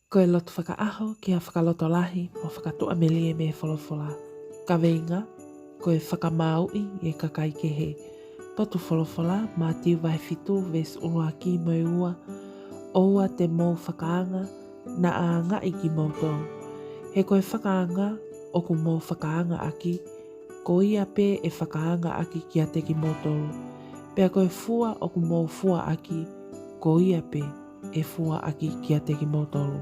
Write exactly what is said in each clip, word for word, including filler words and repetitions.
Ko e lotu fakaʻaho ki ha fakalotolahi mo fakatuʻamelie mei he folofola. Kaveinga, ko e fakamāuʻi e kakai kehe. Potu folofola, Mātiu vahe fitu, veesi ʻuluaki mo e ua. ʻOua te mou fakaanga, naʻa angaʻi kimoutolu. He ko e fakaanga ʻoku mou fakaangaʻaki, ko ia pē ʻe fakaangaʻaki kiate kimoutolu. Pea ko e fua ʻoku mou fuaʻaki, ko ia pē ʻe fuaʻaki kiate kimoutolu.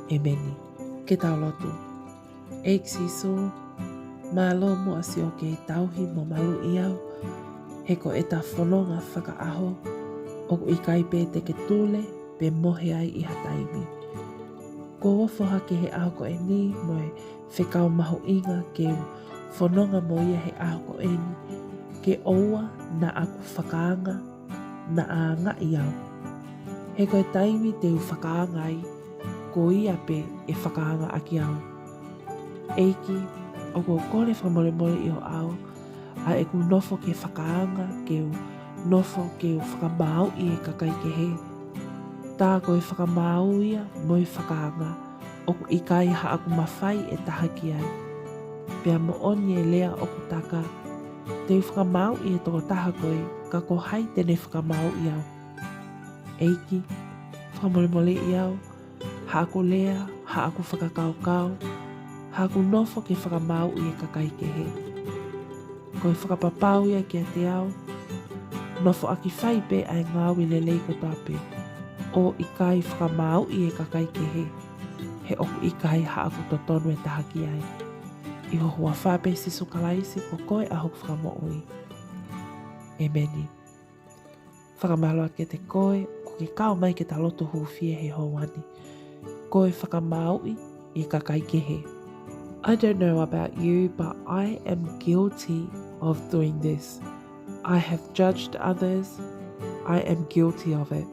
ʻEmeni. Ke tau lotu. ʻEiki Sīsū, mālō muʻa siʻo kei tauhi mo maluʻi au, he ko ʻeta fononga fakaʻaho ʻoku ʻikai pē te ke tule pe mohe ai ʻi ha taimi. Kuo u ofo hake he ʻaho ko eni mo e fekau mahuʻinga ke u fononga mo ia he ʻaho ko eni, ke ʻoua naʻa ku fakaanga, naʻa angaʻi au. He ko e taimi te u fakaanga ai, ko ia pē ʻe fakaangaʻaki au. ʻEiki, ʻoku ou kole fakamolemole ʻi ho ʻao, ʻa ʻeku nofo ke fakaanga, ke u nofo ke u fakamāuʻi e kakai kehe. Tā ko e fakamāu ia mo e fakaanga, ʻoku ʻikai haʻaku mafai ʻe taha ki ai. Pea moʻoni e lea ʻoku taka, te u fakamāuʻi e tokotaha ko ē, ka ko hai te ne fakamāuʻi au. ʻEiki, fakamolemoleʻi au, haʻaku lea, haʻaku fakakaukau, haʻaku nofo ke fakamāuʻi e kakai kehe. Ko e fakapapau ia kiate au, nofoʻaki fai pē ʻa e ngāue lelei kotoa pē, ʻo ʻikai fakamāuʻi e kakai kehe, he ʻoku ʻikai haʻaku totonu ʻe taha ki ai. ʻI ho huafa pē Sīsū Kalaisi, ko koe ʻa hoku fakamoʻui. ʻEmeni. Fakamālō atu kiate koe ʻoku ke kau mai ke ta lotu hūfia he houa ni. Ko e fakamāuʻi e kakai kehe. I don't know about you, but I am guilty of doing this. I have judged others. I am guilty of it.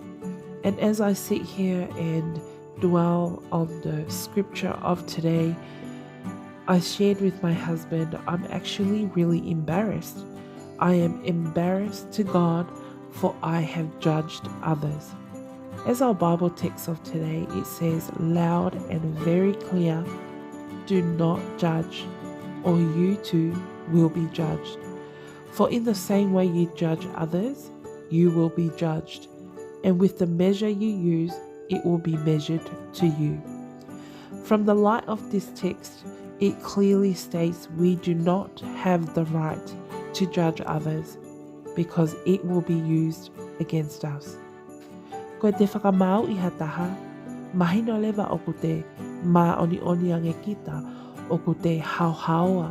And as I sit here and dwell on the scripture of today, I shared with my husband, I'm actually really embarrassed. I am embarrassed to God, for I have judged others. As our Bible text of today, it says loud and very clear, "Do not judge, or you too will be judged. For in the same way you judge others, you will be judged. And with the measure you use, it will be measured to you." From the light of this text, it clearly states we do not have the right to judge others because it will be used against us. Ko e te fakamāuʻi ha taha, mahino leva ʻoku te māʻoniʻoni ange kita, ʻoku te haohaoa,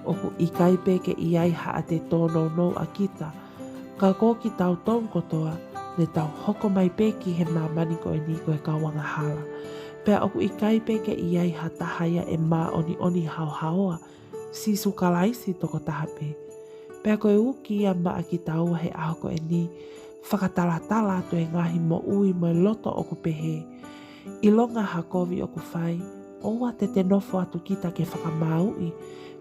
ʻoku ʻikai pē ke ʻi ai haʻate tōnounou ʻa kita, ka ko kitautolu kotoa, ne tau hoko mai pē ki he māmani ko eni ko e kau angahala. Pea ʻoku ʻikai pē ke ʻi ai ha taha ia ʻe māʻoniʻoni haohaoa, Sīsū Kalaisi tokotaha pē. Pea ko e uki ia maʻa kitaua he ʻaho ko eni, fakatalatala atu e ngaahi moʻui mo e loto ʻoku pehē. ʻIlonga ha kovi ʻoku fai, ʻoua te te nofo atu kita ke fakamāuʻi,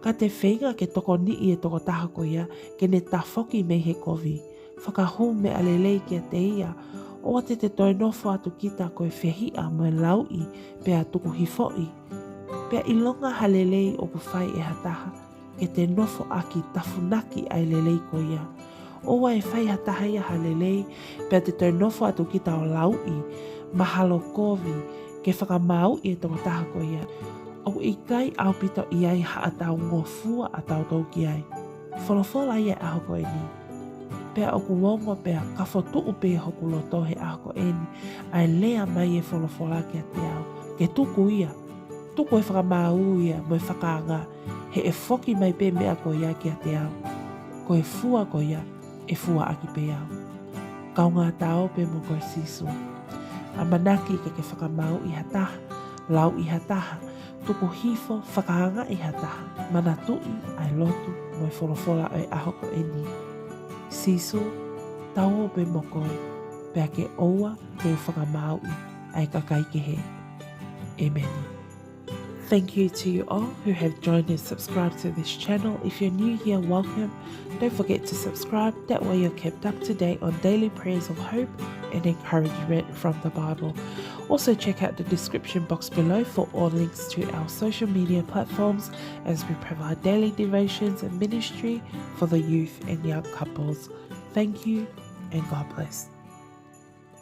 ka te feinga ke tokoniʻi e tokotaha ko ia ke ne tafoki mei he kovi. Fakahū meʻa lelei kiate ia, ʻoua te te toe nofo atu kita ko e fehiʻa mo e lauʻi pea tuku hifoʻi. Pea ʻilonga ha lelei ʻoku fai ʻe ha taha, ke te nofoʻaki tafunaki ʻa e lelei ko ia. ʻOua ʻe fai ha taha ia ha lelei, pea te toe nofo atu kita ʻo lauʻi, mahalo kovi, ke fakamāuʻi e tokotaha ko ia. ʻOku ʻikai ʻaupito ʻi ai haʻatau ngofua ʻatautolu ki ai. Folofola ia e ʻaho ko eni. Pea ʻoku ongo pea ka fotuʻu pē hoku loto he ʻaho ko eni, ʻa e lea mai e folofola kiate au, ke tuku ia. Tuku e fakamāu ia mo e fakaanga, he ʻe foki mai pē meʻa ko ia kiate au. Ko e fua ko ia, ʻe fuaʻaki pē au. Kaungā Ta ō pē mo koe Sīsū. ʻAmanaki ke ke fakamāuʻi ha taha, lauʻi ha taha, tuku hifo fakaangaʻi ha taha, manatuʻi ʻa e lotu mo e folofola ʻo e ʻaho ko eni. Sīsū, Ta ō pē mo koe, pea ke ʻoua te u fakamāuʻi ʻa e kakai kehe. ʻEmeni. Thank you to you all who have joined and subscribed to this channel. If you're new here, welcome. Don't forget to subscribe. That way you're kept up to date on daily prayers of hope and encouragement from the Bible. Also, check out the description box below for all links to our social media platforms as we provide daily devotions and ministry for the youth and young couples. Thank you and God bless.